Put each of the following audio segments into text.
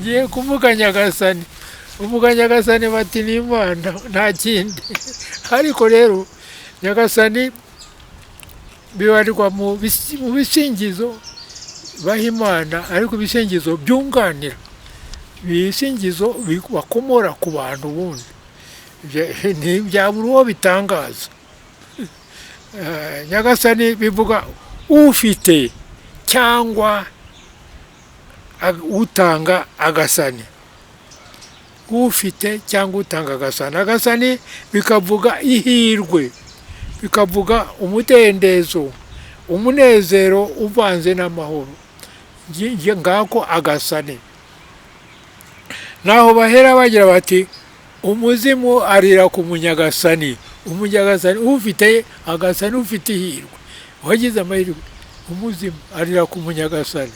Ngiye kuvuga Nyagasani. Uvuga Nyagasani, bati ni Imana, nta kindi. Ariko rero Nyagasani bibarirwa mu bisingizo baha Imana, ariko ibisingizo byunganira, ibisingizo bakomora ku bantu ubundi. Ntibyabura uwo bitangaza. Nyagasani bivuga ufite cyangwa utanga agasani, ufite cyangwa utanga agasani. Agasani bikavuga ihirwe, bikavuga umudendezo, umunezero uvanze n'amahoro. Ngako agasani. Naho bahera bagira bati: "Umuzimu arira ku munyagasani." Umunyagasani ufite agasani, ufite ihirwe, wagize amahirwe, umuzimu arira ku munyagasani.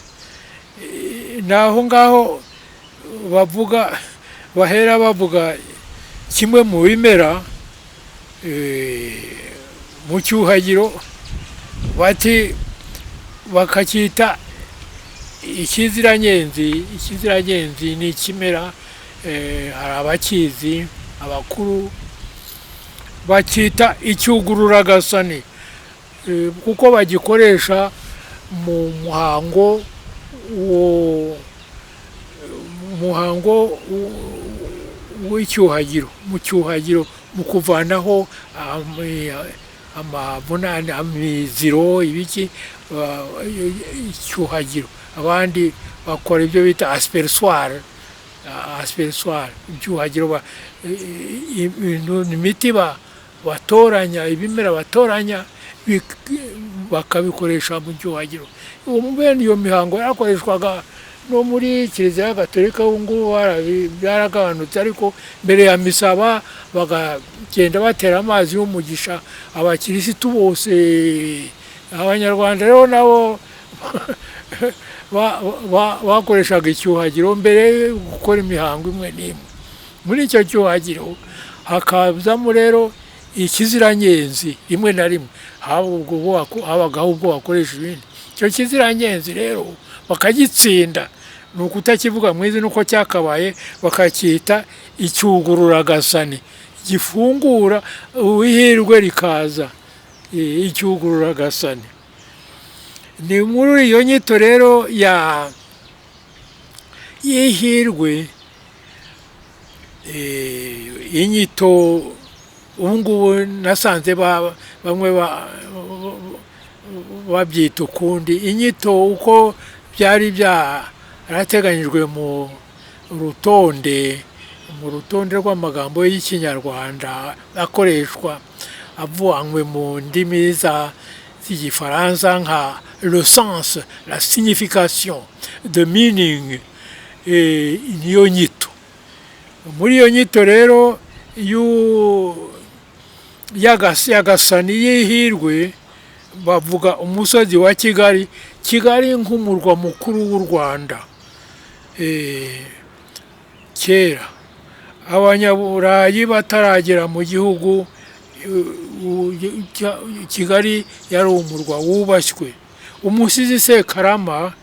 Naho ngaho bavuga, bahera bavuga kimwe mu bimera mu cyuhagiro, bati bakacyita ikiziranyenzi. Ikiziranyenzi ni ikimera, hari abakizi abakuru bacyita icyugururagasani, kuko bagikoresha mu muhango, wo muhango w'icyuhagiro, mu cyuhagiro, mu kuvanaho amavunane, amiziro, ibiki, icyuhagiro. Abandi bakora ibyo bita aspersoir, aspersoir, ibyuhagiro, ibintu, imiti batoranya, ibimera batoranya bakabikoresha mu cyuhagiro. Ubu bene iyo mihango yarakoreshwaga no muri Kiliziya Gatolika. Ubu ngubu byaragabanutse, ariko mbere ya misa bakagenda batera amazi y'umugisha abakirisitu bose. Abanyarwanda rero nabo bakoreshaga icyuhagiro mbere yo gukora imihango imwe n'imwe. Muri icyo cyuhagiro hakazamo rero ikiziranyenzi rimwe na rimwe. Habagaho ubwo bakoresha ibindi. Icyo kiziranyenzi rero bakagitsinda, ni ukutakivuga mu izina uko cyakabaye, bakacyita icyugururagasani, gifungura ihirwe rikaza, icyugururagasani. Ni muri iyo nyito rero ya y'ihirwe, inyito ubu ngubu nasanze bamwe babyita ukundi. Inyito uko byari byarateganyijwe mu rutonde rw'amagambo y'Ikinyarwanda akoreshwa avanywe mu ndimi z'Igifaransa, nka le sens, la signification, the meaning, niyo nyito. Muri iyo nyito rero y'agasani, y'ihirwe, bavuga umusozi wa Kigali, Kigali nk'umurwa mukuru w'u Rwanda. Kera Abanyaburayi bataragera mu gihugu, Kigali yari umurwa wubashywe. Umusizi Sekarama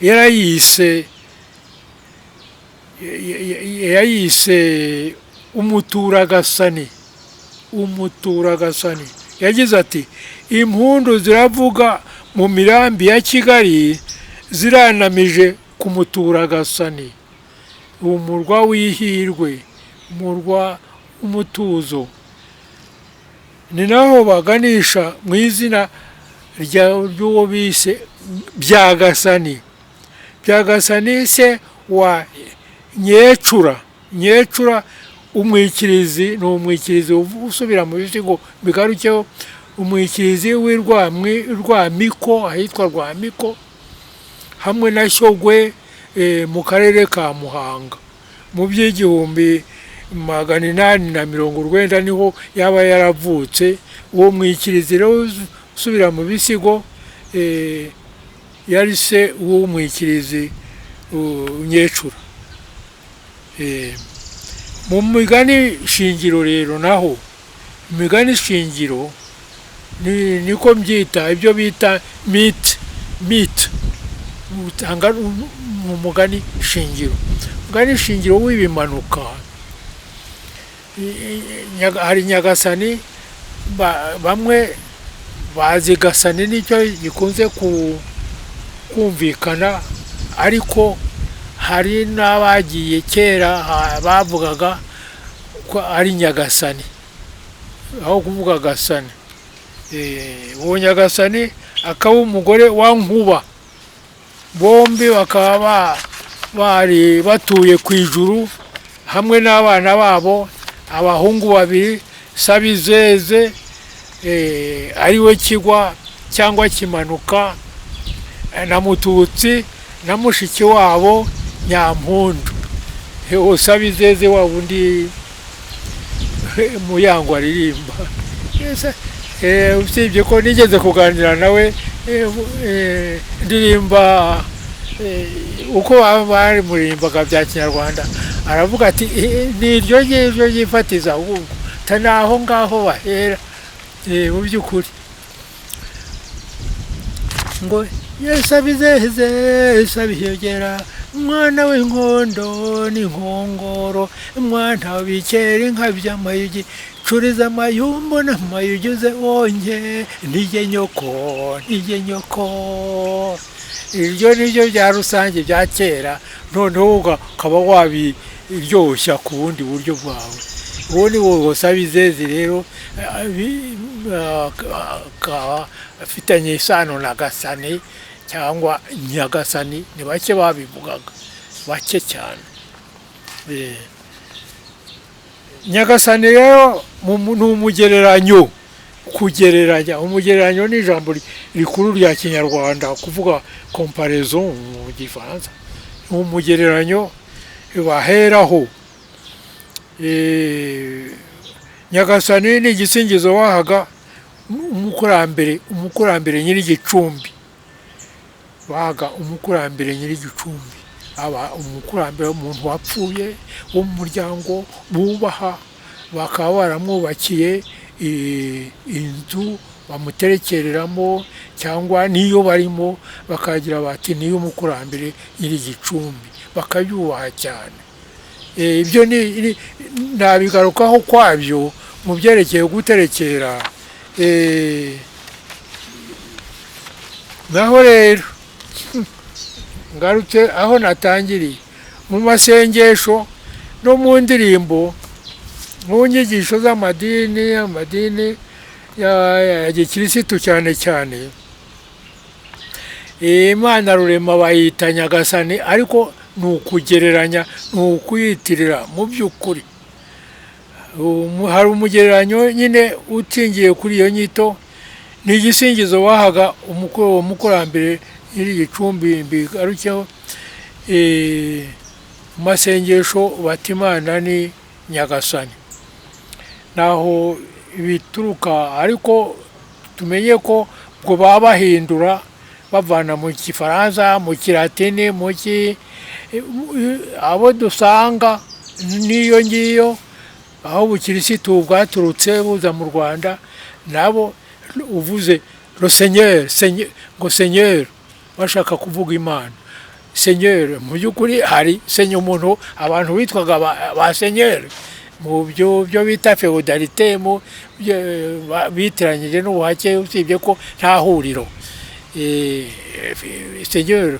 yarayise, yayise umuturagasani, umuturagasani. Yagize ati: "Impundu ziravuga mu mirambi ya Kigali, ziranamije ku muturagasani." Umurwa w'ihirwe, umurwa w'umutuzo, ni naho baganisha mu izina ry'uwo bise Byagasani. Byagasani se wa Nyecura. Nyecura umwikirizi, ni umwikirizi usubira mu bisigo bigarukeho, umwikirizi w'Rwamiko, ahitwa Rwamiko hamwe na Shyogwe, mu karere ka Muhanga. Mu by'1890 niho yaba yaravutse. Uwo mwikirizi rero usubira mu bisigo, yari se w'umwikirizi Nyecura. Mu migani shingiro rero naho, imigani shingiro niko mbyita, ibyo bita mythe, mythe Utanga mu mugani shingiro, umugani shingiro w'ibimanuka. Hari Nyagasani, bamwe bazi Gasani, nicyo gikunze kumvikana, ariko hari n'abagiye kera bavugaga ko ari Nyagasani aho kuvuga Gasani. Uwo Nyagasani akaba umugore wa Nkuba, bombi bakaba bari batuye ku ijuru hamwe n'abana babo, abahungu babiri, Sabizeze, ariwe Kigwa cyangwa Kimanuka, na Mututsi, na mushiki wabo Nyampundu. Uwo Sabizeze wa wundi Muyango aririmba. Usibye ko nigeze kuganira nawe, ndirimba uko barimurimbaga bya kinyarwanda, aravuga ati: "Ni iryo ngiryo ryifatiza ahubwo ta ni aho ngaho bahera." Mu by'ukuri ngo Yesu abizeze abihegera umwana w'inkondo n'inkongoro, mwana bikera inka by'amayugi, curiza amayumbu n'amayugi uze wonke, nijye nyoko, nijye nyoko. Iryo ni ryo bya rusange bya kera, noneho ukaba wabiryoshya ku bundi buryo bwawe. Uwo ni wo Sabizeze rero, akaba afitanye isano na Gasani cyangwa Nyagasani. Ni bake babivugaga, bake cyane. Nyagasani rero ni umugereranyo, kugereranya. Umugereranyo ni ijambo rikuru rya kinyarwanda, kuvuga comparaison mu gifaransa. Ni umugereranyo baheraho. Nyagasani ni igisingizo wahaga umukurambere, umukurambere nyir'igicumbi. Bahaga umukurambere nyir'igicumbi, aba umukurambere, umuntu wapfuye wo mu muryango bubaha, bakaba baramwubakiye inzu bamuterekereramo, cyangwa n'iyo barimo bakagira bati: "Niyo umukurambere nyir'igicumbi", bakayubaha cyane. Ibyo nabigarukaho kwabyo mu byerekeye guterekera. Naho rero ngarutse aho natangiriye, mu masengesho no mu ndirimbo, mu nyigisho z'amadini, amadini ya gikirisitu cyane cyane, Imana Rurema bayita Nyagasani, ariko ni ukugereranya, ni ukuyitirira. Mu by'ukuri hari umugereranyo nyine utingiye kuri iyo nyito, ni igisingizo bahaga uwo mukurambere nyiri igicumbi. Mbigarukeho, mu masengesho bata Imana ni Nyagasani, naho bituruka. Ariko tumenye ko ubwo baba bahindura, bavana mu gifaransa, mu kilatini, mu ki abo dusanga n'iyo ngiyo aho ubukirisitu bwaturutse buza mu Rwanda, nabo uvuze le Seigneur, ngo Seigneur, bashaka kuvuga Imana. Seigneur mu by'ukuri hari seigneur, umuntu, abantu bitwaga ba seigneur mu byo bita féodalité, mu bitiranyije n'ubuhake, usibye ko nta huriro. Seigneur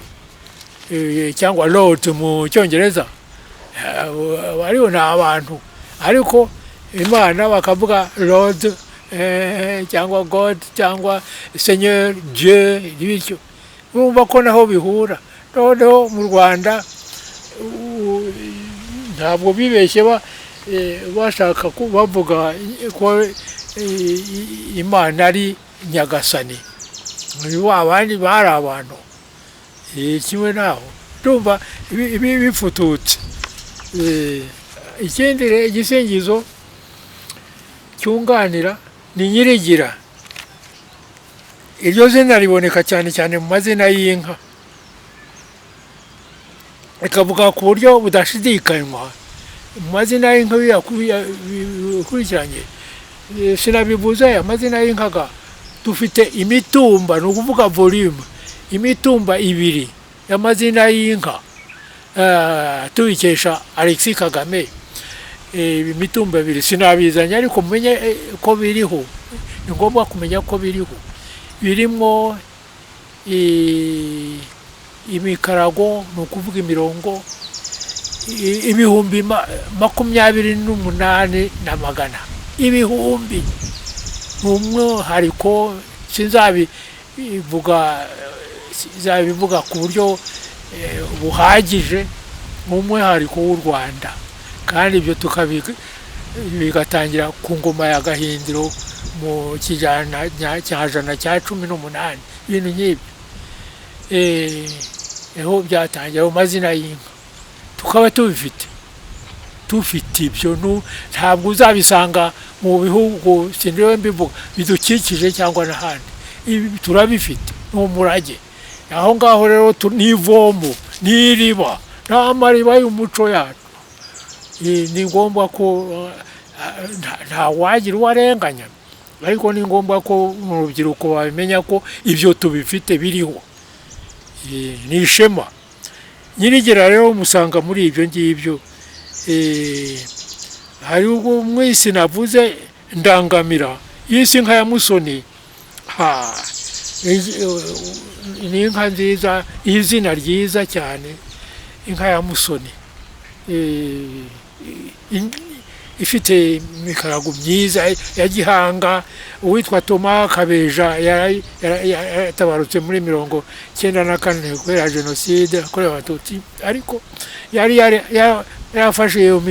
cyangwa lord mu cyongereza, ariho ni abantu, ariko Imana bakavuga Lord, cyangwa God cyangwa Seigneur Dieu, bityo urumva ko naho bihura. Noneho mu Rwanda ntabwo bibeshye, bashaka bavuga ko Imana ari Nyagasani, wa bandi bari abantu. Kimwe naho ndumva ibi bifututse. Ikindi rero, igisingizo cyunganira ni Nyirigira. Iryo zina riboneka cyane cyane mu mazina y'inka, rikavuga ku buryo budashidikanywa mu mazina y'inka bikurikiranye. Sinabivuze, amazina y'inka ga dufite imitumba, ni ukuvuga volume, imitumba ibiri. y'amazina y'inka, tubikesha Alexis Kagame. Imitumba ibiri sinabizanye, ariko mumenye ko biriho, ni ngombwa kumenya ko biriho. Birimo imikarago, ni ukuvuga imirongo 28,100, ibihumbi. Ni umwihariko, sinzabivuga ku buryo buhagije, ni umwihariko w'u Rwanda. Kandi ibyo bigatangira ku ngoma ya Gahindiro mu cyajana cya 18, ibintu nk'ibyo. Niho byatangiye ayo mazina y'inka, tukaba tubifite, tufite ibyo. Ntabwo uzabisanga mu bihugu, sindiwe mbivuga, bidukikije cyangwa n'ahandi. Ibi turabifite, ni umurage. Aho ngaho rero ni ivomo, ni iriba, ni amariba y'umuco yacu. Ni ngombwa ko nta wagira uwo arenganya, ariko ni ngombwa ko mu rubyiruko babimenya ko ibyo tubifite biriho. Ni ishema. Nyirigira rero musanga muri ibyo ngibyo. Hari ubwo mwisi navuze ndangamira y'isi nka ya Musoni, ni inka nziza, izina ryiza cyane, inka ya Musoni. Ifite imikarago myiza ya gihanga. Uwitwa Thomas Kabeja yaratabarutse muri 94 kubera jenoside yakorewe Abatutsi, ariko yari yarafashe iyo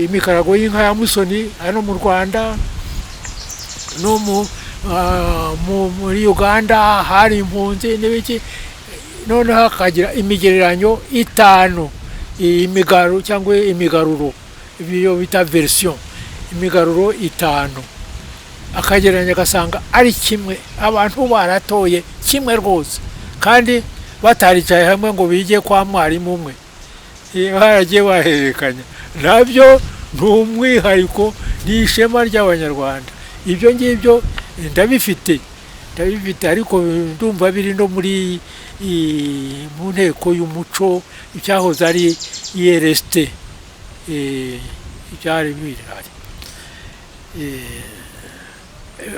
imikarago y'inka ya Musoni hano mu Rwanda no muri Uganda hari impunzi n'ibiki, noneho hakagira imigereranyo 5, imigaru cyangwa imigaruro, ibyo bita version, imigaruro 5, akagereranya agasanga ari kimwe, abantu baratoye kimwe rwose, kandi bataricaye hamwe ngo bige kwa mwarimu umwe, baragiye bahererekanya. Nabyo ni umwihariko, ni ishema ry'Abanyarwanda. Ibyo ngibyo ndabifite, ariko ndumva biri no muri mu nteko y'umuco, icyahoze ari IRST, icyari bihari.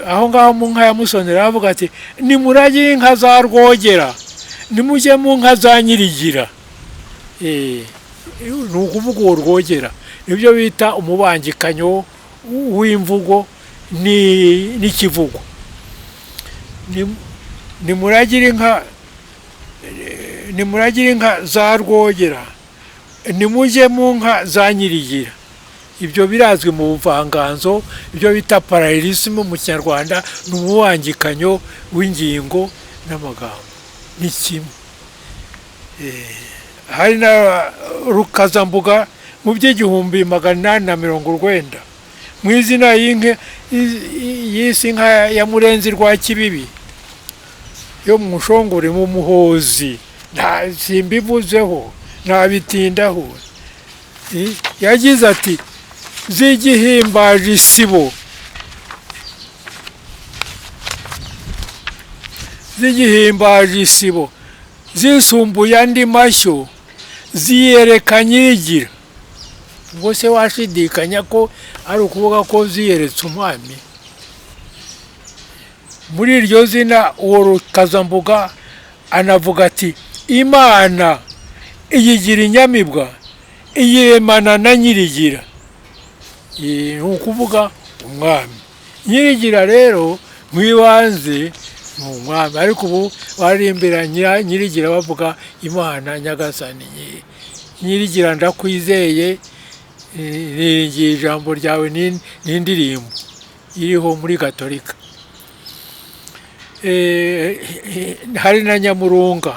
Aho ngaho mu nka ya Musoni aravuga ati nimuragire inka za Rwogera, nimujye mu nka za Nyirigira. Ni ukuvuga uwo Rwogera, nibyo bita umubangikanyo w'imvugo n'ikivugo. Nimuragire inka za Rwogera, nimujye mu nka za Nyirigira. Ibyo birazwi mu buvanganzo, ibyo bita parallelisme mu Kinyarwanda, ni umubangikanyo w'ingingo n'amagambo, ni kimwe. Hari na Rukazambuga mu by'1890, mu izina y'isi nka ya Murenzi rwa Kibibi yo mu Mushongore mu Muhozi, nta simbivuzeho ntabitindaho. Yagize ati zigihimbaje isibo, zigihimbaje isibo, zisumbuye andi mashyo, ziyereka Nyirigira. Ubwo se washidikanya ko ari ukuvuga ko ziyeretse umwami? Muri iryo zina uwo Rukazambuga anavuga ati Imana iyigira inyamibwa, iyiremana na Nyirigira. Ni ukuvuga umwami. Nyirigira rero mu ibanze ni umwami, ariko ubu baririmbira Nyirigira bavuga Imana Nyagasani. Nyirigira ndakwizeye, niringiye ijambo ryawe, n'indirimbo iriho muri Gatolika. Hari na Nyamurunga,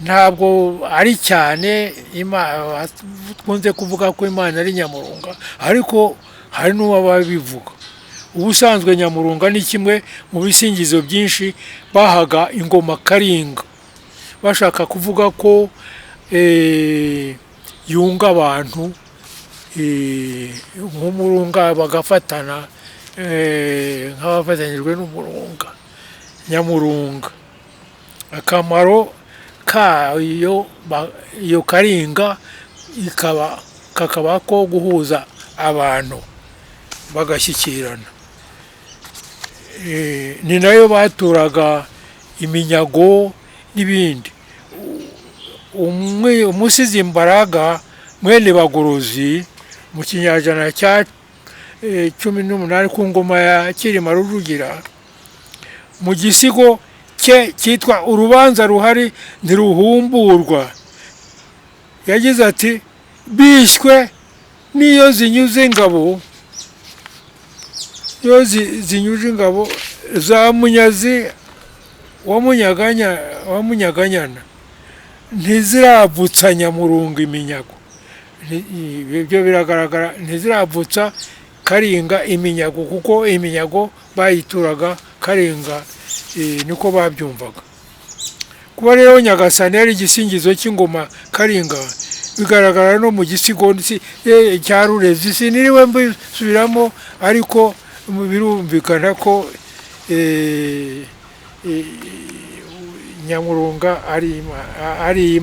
ntabwo ari cyane tkunze kuvuga ko Imana ari Nyamurunga, ariko hari n'uwababivuga. Ubusanzwe Nyamurunga ni kimwe mu bisingizo byinshi bahaga ingoma Karinga, bashaka kuvuga ko yunga abantu nk'umurunga, bagafatana nk'abafatanyijwe n'umurunga. Nyamurunga akamaro kayo, iyo karinga ikaba kakaba ko guhuza abantu bagashyikirana. Ni nayo baturaga iminyago n'ibindi. Umusizi Mbaraga mwene Bagorozi mu kinyejana cya 18 ku ngoma ya Cyilima Rujugira, mu gisigo cye cyitwa "Urubanza ruhari ntiruhumburwa", yagize ati: "Bishywe n'iyo zinyuze ingabo, iyo zinyuje ingabo za Munyazi wa Munyaganya wa Munyaganyana, ntiziravutsa Nyamurunga iminyago." Ibyo biragaragara, ntiziravutsa Karinga iminyago, kuko iminyago bayituraga Karinga, niko babyumvaga. Kuba rero Nyagasani yari igisingizo cy'ingoma Karinga bigaragara no mu gisigo cya Rurezi. Siniriwe mbisubiramo, ariko birumvikana ko Nyamurunga ari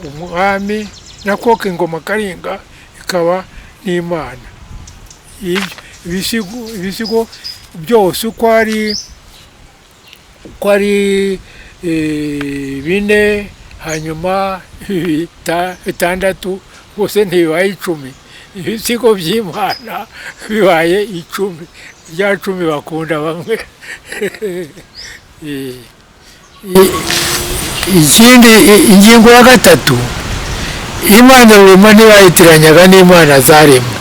umwami, nako ingoma Karinga ikaba n'Imana. Ibisigo byose uko ari bine, hanyuma bitandatu, bose ntibibaye 10? Ibisigo by'Imana bibaye 10, rya cumi bakunda bamwe. Ikindi, ingingo ya gatatu, Imana rurema ntibayitiranyaga n'imana zaremwe.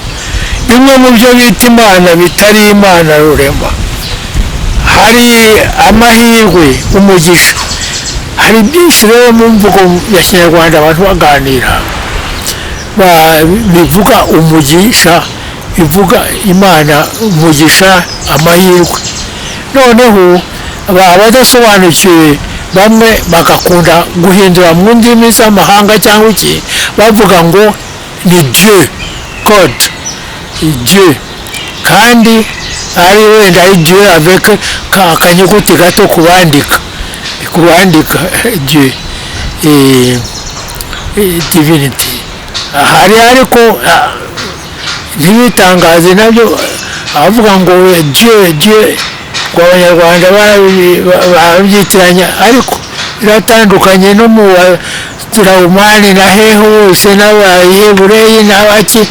Bimwe mu byo bita imana bitari Imana rurema, hari amahirwe, umugisha, hari byinshi rero mu mvugo ya Kinyarwanda abantu baganira bivuga umugisha, bivuga Imana, umugisha, amahirwe. Noneho abadasobanukiwe bamwe bagakunda guhindura mu ndimi z'amahanga cyangwa iki, bavuga ngo ni Dieu, God, Dieu, kandi ari wenda ari Dieu avec akanyuguti gato kubandika Dieu, divinity hari. Ariko ntibitangaze nabyo abavuga ngo Dieu, Dieu, ngo Abanyarwanda barabyitiranya, ariko biratandukanye. No mu Bakirawumani na hehe hose n'Abahebureyi n'abaki,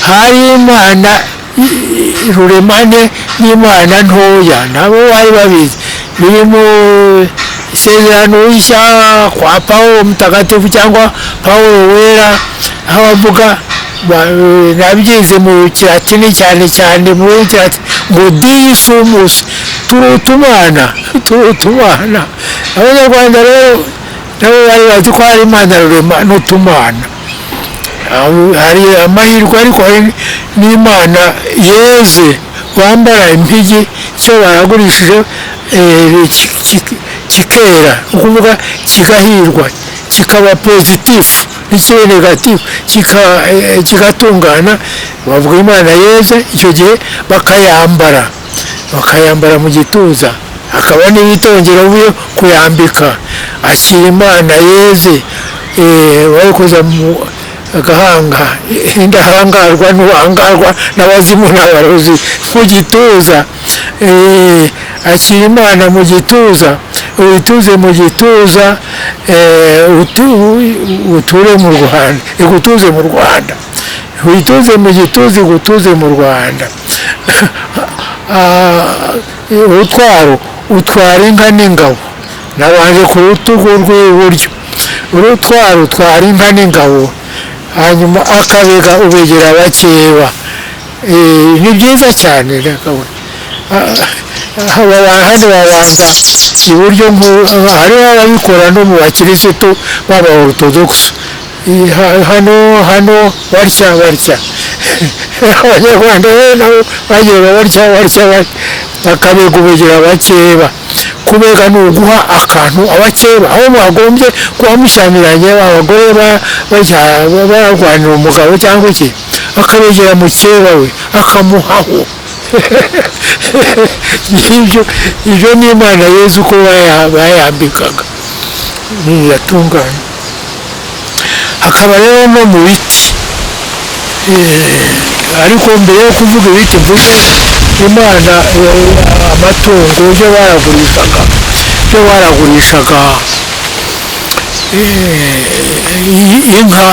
hari Imana ruremane n'Imana ntoya, nabo bari babizi. Biri mu Isezerano Rishya kwa Pawulo Mutagatifu cyangwa Pawulo Wera, aho bavuga, nabyize mu Kilatini cyane cyane, mu Kilatini ngo "Dii sumus", turi utumana, turi utumana. Abanyarwanda rero nabo bari bazi ko hari Imana rurema n'utumana. Hari amahirwe, ariko hari n'Imana yeze wambara impigi, icyo baragurishije kikera, ni ukuvuga kigahirwa, kikaba positif, ntikibe négatif, kigatungana. Bavuga Imana yeze, icyo gihe bakayambara mu gituza, hakaba n'ibitongero byo kuyambika. Akira Imana yeze, bayikoza mu agahanga, indahangarwa n'ubuhangarwa n'abazimu n'abarozi mu gituza. Akira Imana mu gituza, uyituze mu gituza, uture mu Rwanda, igutuze mu Rwanda, uyituze mu gituza, igutuze mu Rwanda. Urutwaro utwara inka n'ingabo, nabanje ku rutugu rw'iburyo, urutwaro utwara inka n'ingabo, hanyuma akabega ubegera abakeba. Ni byiza cyane. Hano babanza iburyo, hariho ababikora no mu bakirisitu b'aba orthodox, hano hano batya batya. Abanyarwanda rero nabo bagiraga batya batya bakabega ubegera abakeba. Kubega ni uguha akantu abakeba aho mwagombye kuba mushyamiranye, abagore barwanira umugabo cyangwa iki, akabegera mukeba we akamuhaho. Ibyo ni Imana yezu uko bayambikaga. Niyatunganye. Hakaba rero no mu biti. Ariko mbere yo kuvuga ibiti, mvuge imana, amatungo. Ibyo baragurishaga, inka,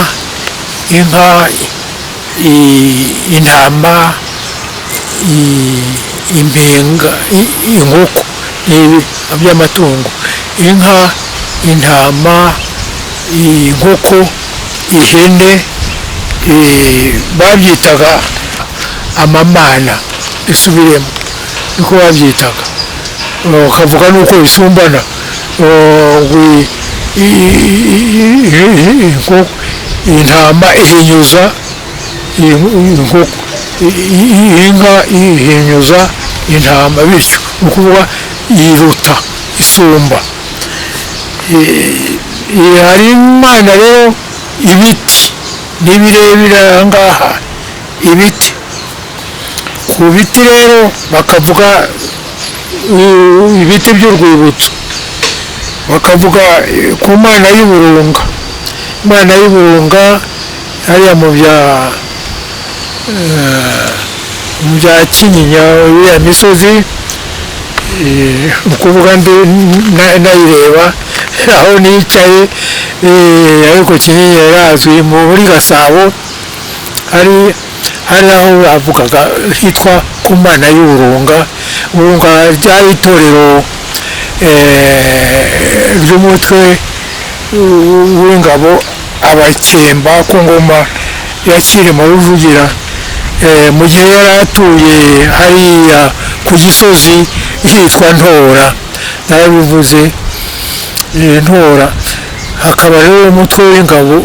intama, impinga, inkoko, n'ibi by'amatungo: inka, intama, inkoko, ihene. Babyitaga amamana. Isubiremo, niko babyitaga. Bakavuga nuko bisumbana. Ngo inkoko, intama ihinyuza inkoko, inka ihinyuza intama, bityo ni ukuvuga yiruta, isumba. Hari imana rero, ibiti ni birebire aha ngaha. Ibiti, ku biti rero bakavuga ibiti by'urwibutso, bakavuga ku mana y'uburunga. Imana y'uburunga hariya mu bya Kinyinya, iriya misozi, ni ukuvuga ndi nayireba aho nicaye, ariko Kinyinya irazwi muri Gasabo. Hari aho bavugaga hitwa ku mana y'uburunga. Uburunga ryari itorero ry'umutwe w'ingabo Abakemba ku ngoma ya Cyilima Rujugira, mu gihe yari atuye hariya ku Gisozi hitwa Ntora. Narabivuze, Ntora. Hakaba rero umutwe w'ingabo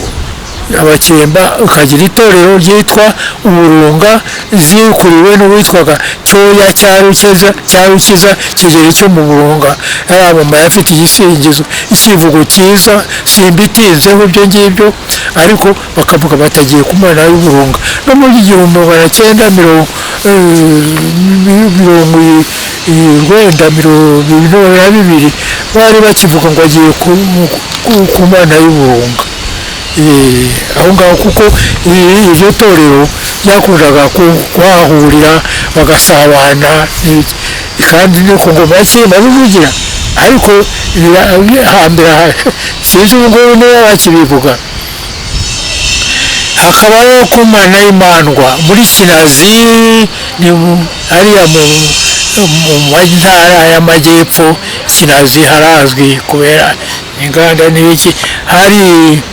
Abakemba ukagira itorero ryitwa Uburunga, zikuriwe n'uwitwaga Cyoya cya Rukiza, cya Rukiza Kigeli cyo mu Burunga. Yaramamaye, afite igisingizo, ikivugo cyiza, simbitinzeho ibyo ngibyo. Ariko bakavuga batagiye ku mana y'Uburunga. No muri 1900 mirongo 1922 bari bakivuga ngo agiye ku mana y'Uburunga. Aho ngaho, kuko iryo torero ryakundaga kuhahurira bagasabana n'ibiki. Kandi ni ku ngoma ya Cyilima Rujugira. Ariko hambere aha, sinzi ubu ngubu niba bakibivuga. Hakaba rero ku mana y'Imandwa muri Kinazi, ni hariya mu ntara y'Amajyepfo. Kinazi harazwi kubera inganda n'ibiki. Hari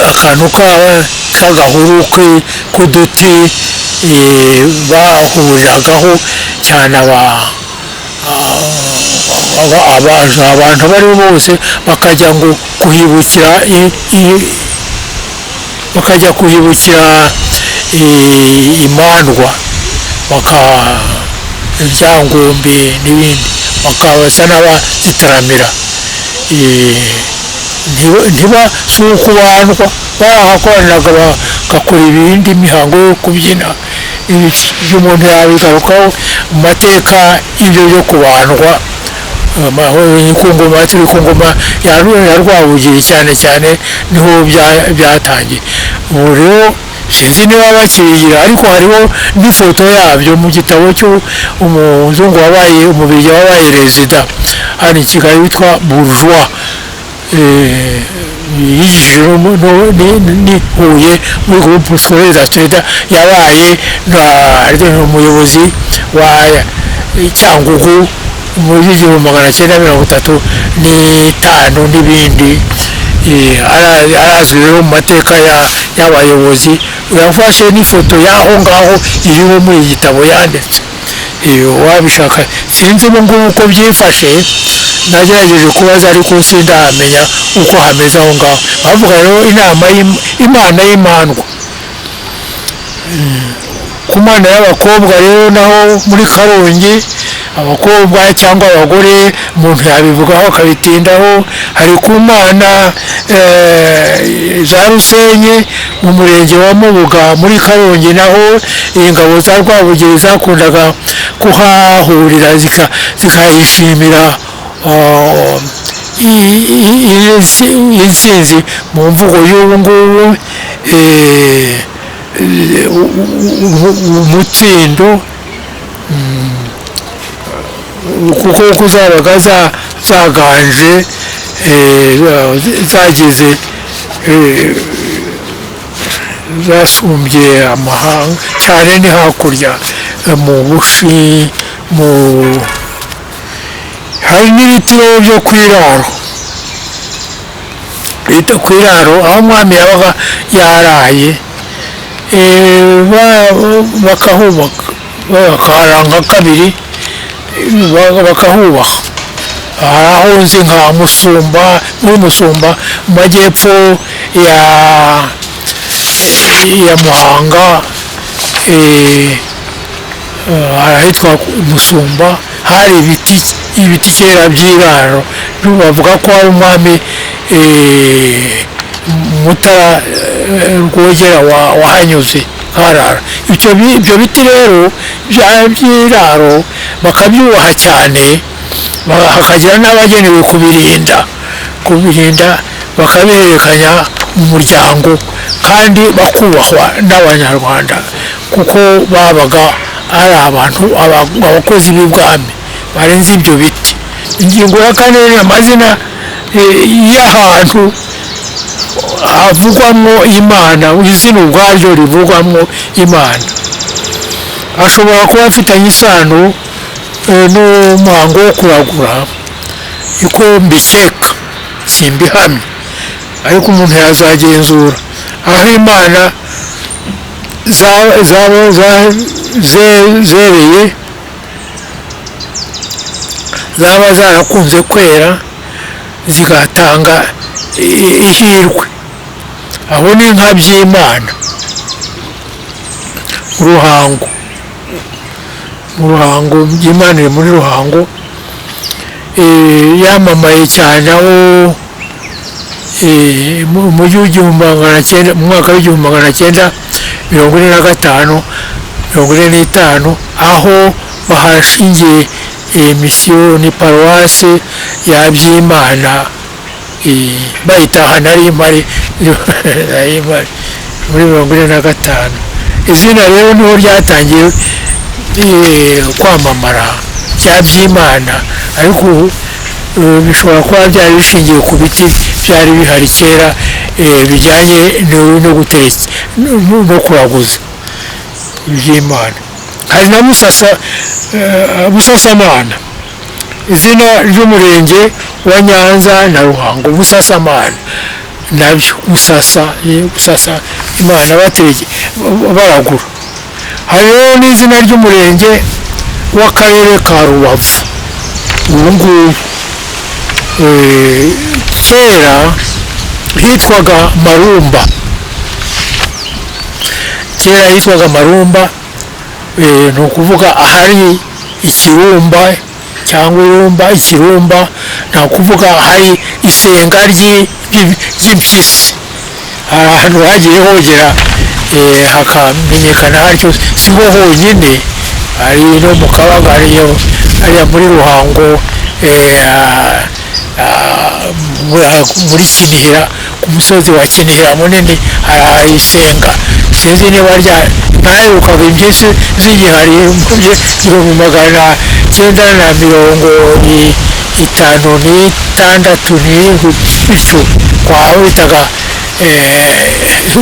akantu k'agahuru k'uduti bahuriragaho cyane, abantu abo ari bo bose bakajya ngo kuhibukira, bakajya kuhibukira imandwa, baka ibyangombe n'ibindi, bakabasa n'abazitaramira. Ntiba si ukubandwa, barahakoraniraga bagakora ibindi mihango yo kubyina. Ibyo umuntu yabigarukaho mu mateka y'ibyo byo kubandwa ku ngoma, turi ku ngoma ya Rwabugiri cyane cyane, niho byatangiye. Ubu rero sinzi niba bakibigira, ariko hariho n'ifoto yabyo mu gitabo cy'umuzungu wabaye Umubirigi, wabaye rezida hano i Kigali, witwa Bourgeois. Yigishije ni Huye muri Groupe Scolaire Astrida, yabaye umuyobozi wa Cyangugu muri 1935 n'ibindi. Arazwi rero mu mateka y'abayobozi. Yafashe n'ifoto y'aho ngaho, iriho muri iki gitabo yanditse. Wabishaka, sinzi ubu ngubu uko byifashe. Nagerageje kubaza ariko sindamenya uko hameze aho ngaho. Bavuga rero inama imana y'Imandwa. Ku mana y'abakobwa rero naho muri Karongi, abakobwa cyangwa abagore, umuntu yabivugaho akabitindaho. Hari ku mana za Rusenye mu murenge wa Mubuga muri Karongi, naho ingabo za Rwabugiri zakundaga kuhahurira, zikahishimira. Intsinzi mu mvugo y'ubu ngubu, umutsindo, kuko zabaga zaganje, zageze, zasumbye amahanga cyane, ni hakurya mu Bushi. Mu hari n'ibiti rero byo ku iraro, bita ku iraro, aho umwami yabaga yaraye, bakahubaka, bakaharanga nka kabiri, bakahubaka. Hari aho nzi nka Musumba, muri Musumba mu majyepfo ya Muhanga, hari ahitwa Musumba, hari ibiti kera by'iraro. Bavuga ko hari umwami Mutara Rwogera wahanyuze harara. Ibyo biti rero by'iraro bakabyubaha cyane, hakagira n'abagenewe kubirinda, bakabihererekanya mu muryango, kandi bakubahwa n'Abanyarwanda kuko babaga ari abantu, abakozi b'ibwami barenze ibyo biti. Ingingo ya kane ni amazina y'ahantu havugwamo Imana. Izina ubwaryo rivugwamo Imana ashobora kuba afitanye isano n'umuhango wo kuragura, uko mbikeka, simbihamye, ariko umuntu yazagenzura aho Imana zereye, zaba zarakunze kwera zigatanga ihirwe. Aho ni nka Byimana mu Ruhango. Mu Ruhango, Byimana iri muri Ruhango, yamamaye cyane aho mu mujyi w'1900, mu mwaka w'1945, 45, aho bahashingiye misiyoni, paruwasi ya Byimana, bayitaha nari mpari muri 45. Izina rero niho ryatangiye kwamamara bya Byimana, ariko ubu bishobora kuba byari bishingiye ku biti byari bihari kera, bijyanye no gutereka no kuraguza iby'Imana. Hari na Musasa, Busasamana, izina ry'umurenge wa Nyanza na Ruhango. Busasamana nabyo gusasa Imana, batereke, baragura. Hari rero n'izina ry'umurenge w'akarere ka Rubavu ubu ngubu. Kera hitwaga Marumba, kera hitwaga Marumba, ni ukuvuga ahari ikirumba cyangwa irumba, ikirumba, ni ukuvuga ahari isenga ry'impyisi. Hari ahantu hagiye hogera, hakamenyekana hatyo. Si ho honyine, hari no mu Kabaga, hariya muri Ruhango, muri Kinihira, ku musozi wa Kinihira munini hari isenga. Sinzi niba rya ntaherukaga impyisi zigihari mu 1956 n'irindwi bityo, kwa bitaga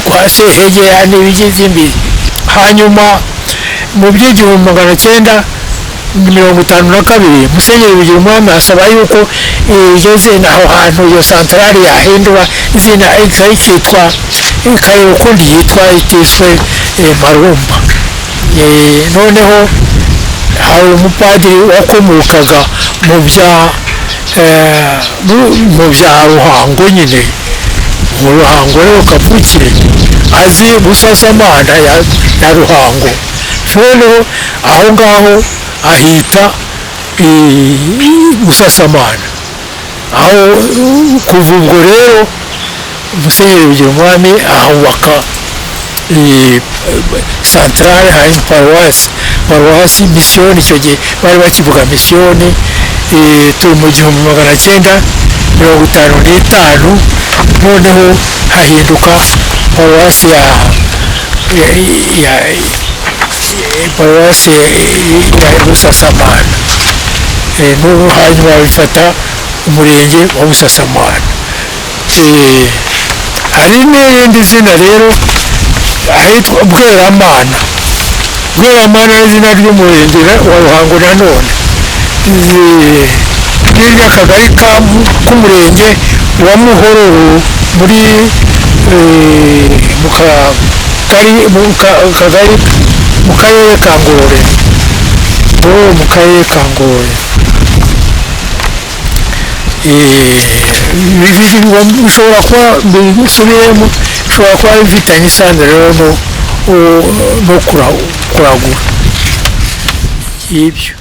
kwa Sehegera n'ibigize imbizi. Hanyuma mu by'1952, Musenyeri Bigirumwami asaba yuko iryo zina, aho hantu, iyo santarari yahindura izina, ikitwa, ikareba ukundi yitwa itiswe Marumba. Noneho hari umupadiri wakomokaga mu bya Ruhango nyine, mu Ruhango rero kavukire, azi Busasamana ya Ruhango. Noneho aho ngaho ahita Busasamana. Aho kuva ubwo rero Musenyeri Bigirumwami ahubaka santarare, hari paruwasi, misiyoni, icyo gihe bari bakivuga misiyoni. Turi mu 1955, noneho hahinduka paruwasi ya paruwasi ya Busasamana. N'ubu hanyuma bifata umurenge wa Busasamana. Hari n'irindi zina rero ahitwa Bweramana. Bweramana ni izina ry'umurenge wa Ruhango nanone, n'iry'akagari k'umurenge wa Muhororo muri mu kagari mu karere ka Ngororero, mu karere ka Ngororero. Bishobora kuba, bisubiyemo, bishobora kuba bifitanye isano rero no kuragura ibyo.